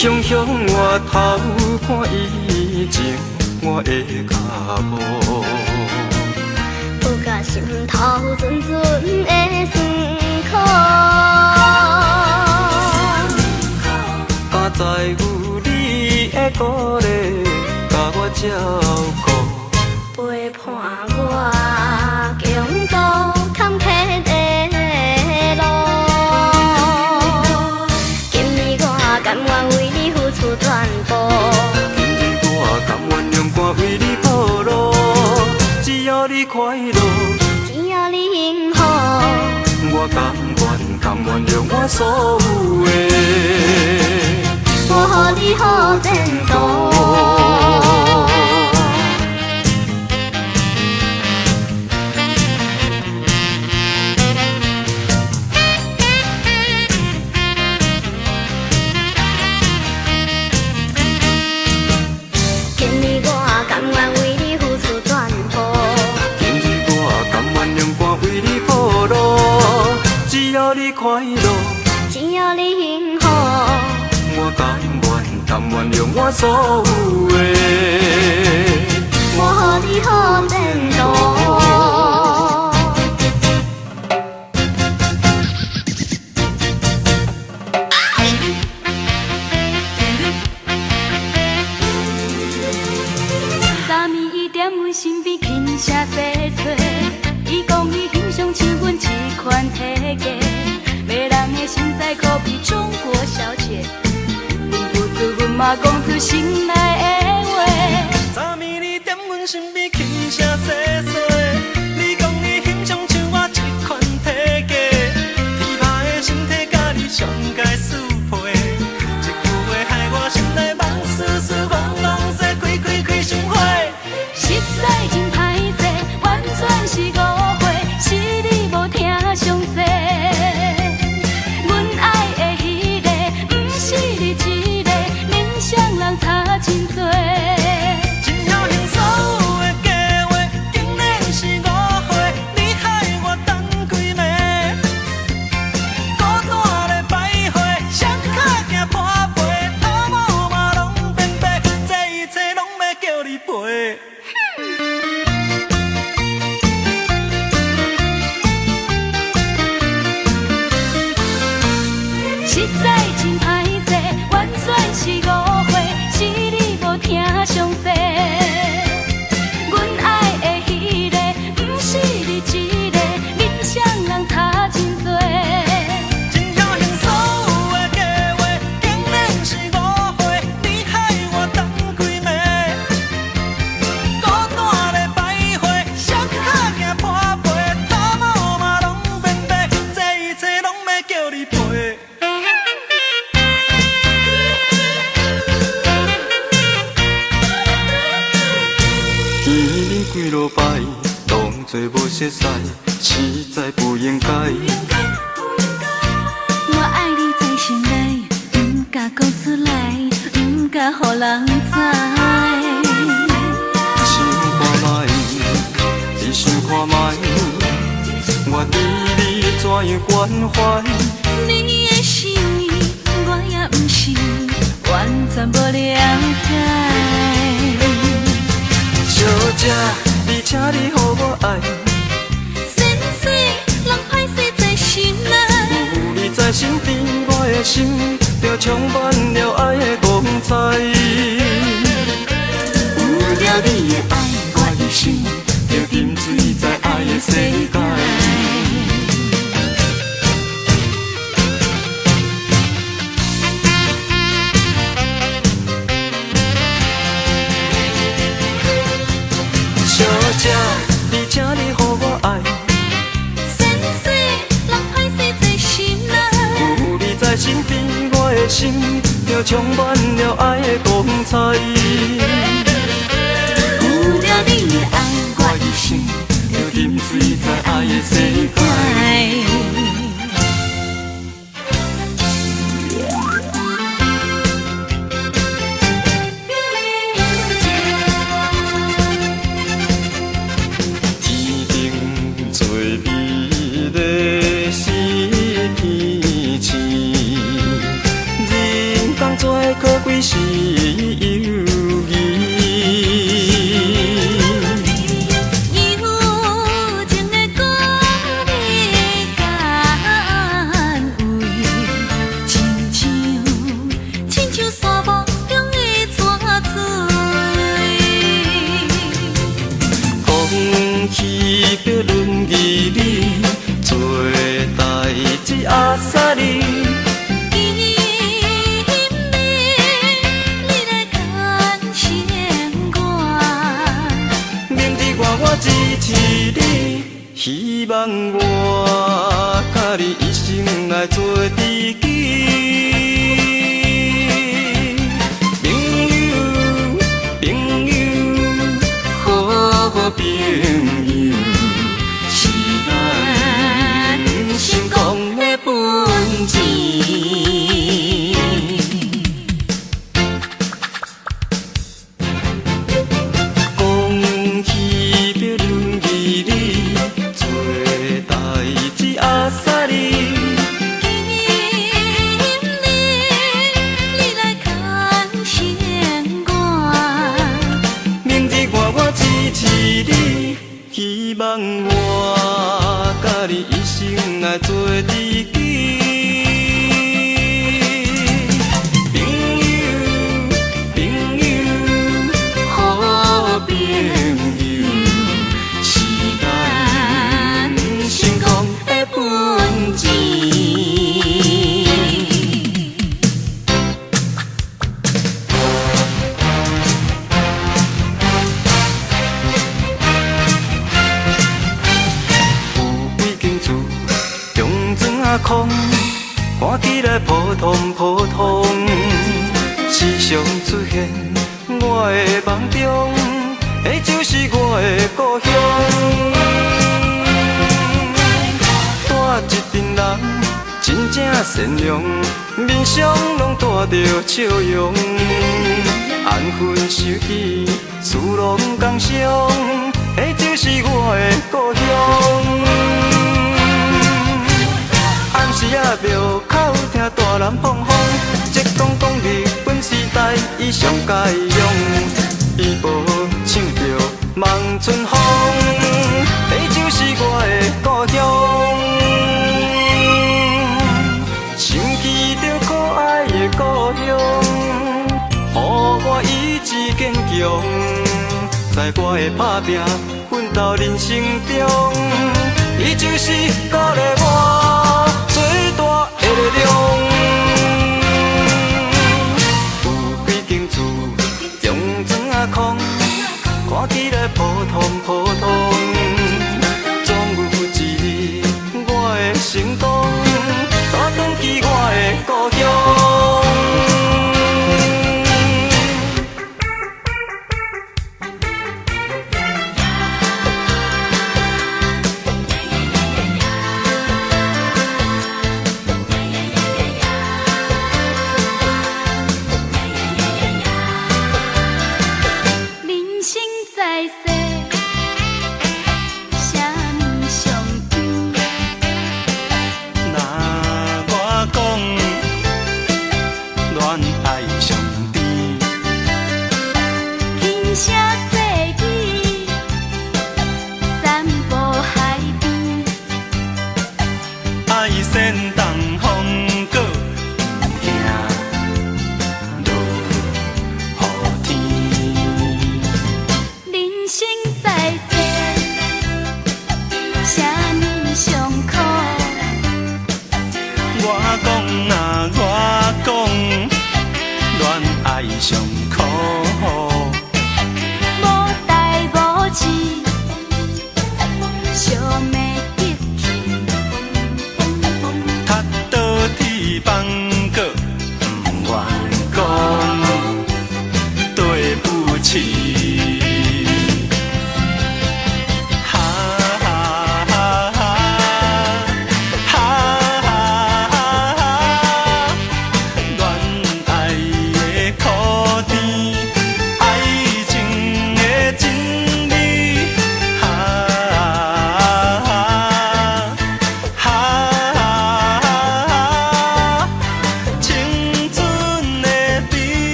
雄雄我偷看伊情我的脚步。有甲心头阵阵的酸苦。敢知有你的鼓励，共我照顾。陪伴我共渡坎坷的路。今日我甘愿為你付出全部。今日我甘願勇敢為你鋪路，只要你快樂，只要你幸福，我甘願甘願用我所有的，我予你好前途。今日我甘願為你付出全部。今日我甘願勇敢為你鋪路，只要你快樂，只要你幸福，我甘願甘願用我所有的，我予你好前途。昨暝伊踮阮身邊輕聲細細，伊講伊欣賞像阮這款體格，迷人的身材可比中國小姐，忍不住阮嘛講出心內的話。昨暝你踮阮身邊輕聲細細，你講你欣賞像我這款體格，天拍的身體佮你上佳相配，一句話害我心內夢絲絲，黃龍西開開開心花。實在真歹勢，完全是誤會，是你無聽詳細。阮愛的彼个，毋是你一个，勉強人差真濟。真僥倖所有的計劃，竟然是誤會，你害我等幾暝，孤單咧徘徊，雙跤行破皮，頭毛嘛攏變白，這一切攏欲叫你賠。實在真歹勢，完全是誤會，是你無聽詳細。阮愛的彼个，毋是你一個，勉強人差真濟。真僥倖所有的計劃，竟然是誤會，你害我等幾暝，孤單咧徘徊，雙跤行破皮，頭毛嘛攏變白，這一切攏欲叫你賠。見面幾落擺，當作無熟似，實在不應該。我愛你在心內，毋敢講出來，毋敢予人知。想看覓，你想看覓，我對你怎樣關懷？你的心意，我也毋是完全無了解。小姐，你請你予我愛，先生，人歹勢在心內。有你在身邊，我的心就充滿了愛的光彩。有了你的愛，我一生就沉醉在愛的世界。小姐，你請你予我愛，先生，人歹勢在心內。有你在身邊，我的心就充滿了愛的光彩。有了你的愛，我一生就沉醉在愛的世界。天頂最美麗是天星，人間最可貴是友誼。友情的鼓勵佮安慰，親像親像沙漠中的泉水。講起欲論義理，做代誌阿薩利。今日你來牽牽我，明日我我支持你，希望我佮你一生來做知己。朋友，朋友，好朋友，是咱成功的本錢。講起欲論義理，做代誌阿薩利。今日你來牽牽我，明日我我支持你，希望我佮你一生來做知己。朋友，朋友，好朋友，是咱成功的本錢。有幾間厝中磚仔空，看起來普通普通，時常出現我的夢中，彼就是我的故鄉。住這陣人真正善良，面上攏帶著笑容，安分守己，事攏共相，彼就是我的故鄉。暗時仔廟口聽大人放風，浙江講日本時代伊上佳用，伊無唱著望春風，彼就是我的故鄉。想起著可愛的故鄉，予我意志堅強，在我的打拚奮鬥人生中，伊就是鼓勵我最大的力量。有幾間厝中磚仔空，看起來普通普通，總有一日我會成功，倒轉去我的故鄉。人生在世，啥物上甜？若我講戀愛上甜，輕聲細語，散步海邊，愛煽動風閣驚落雨天。人生在世，啥物上苦？我講啊，我講戀愛上苦。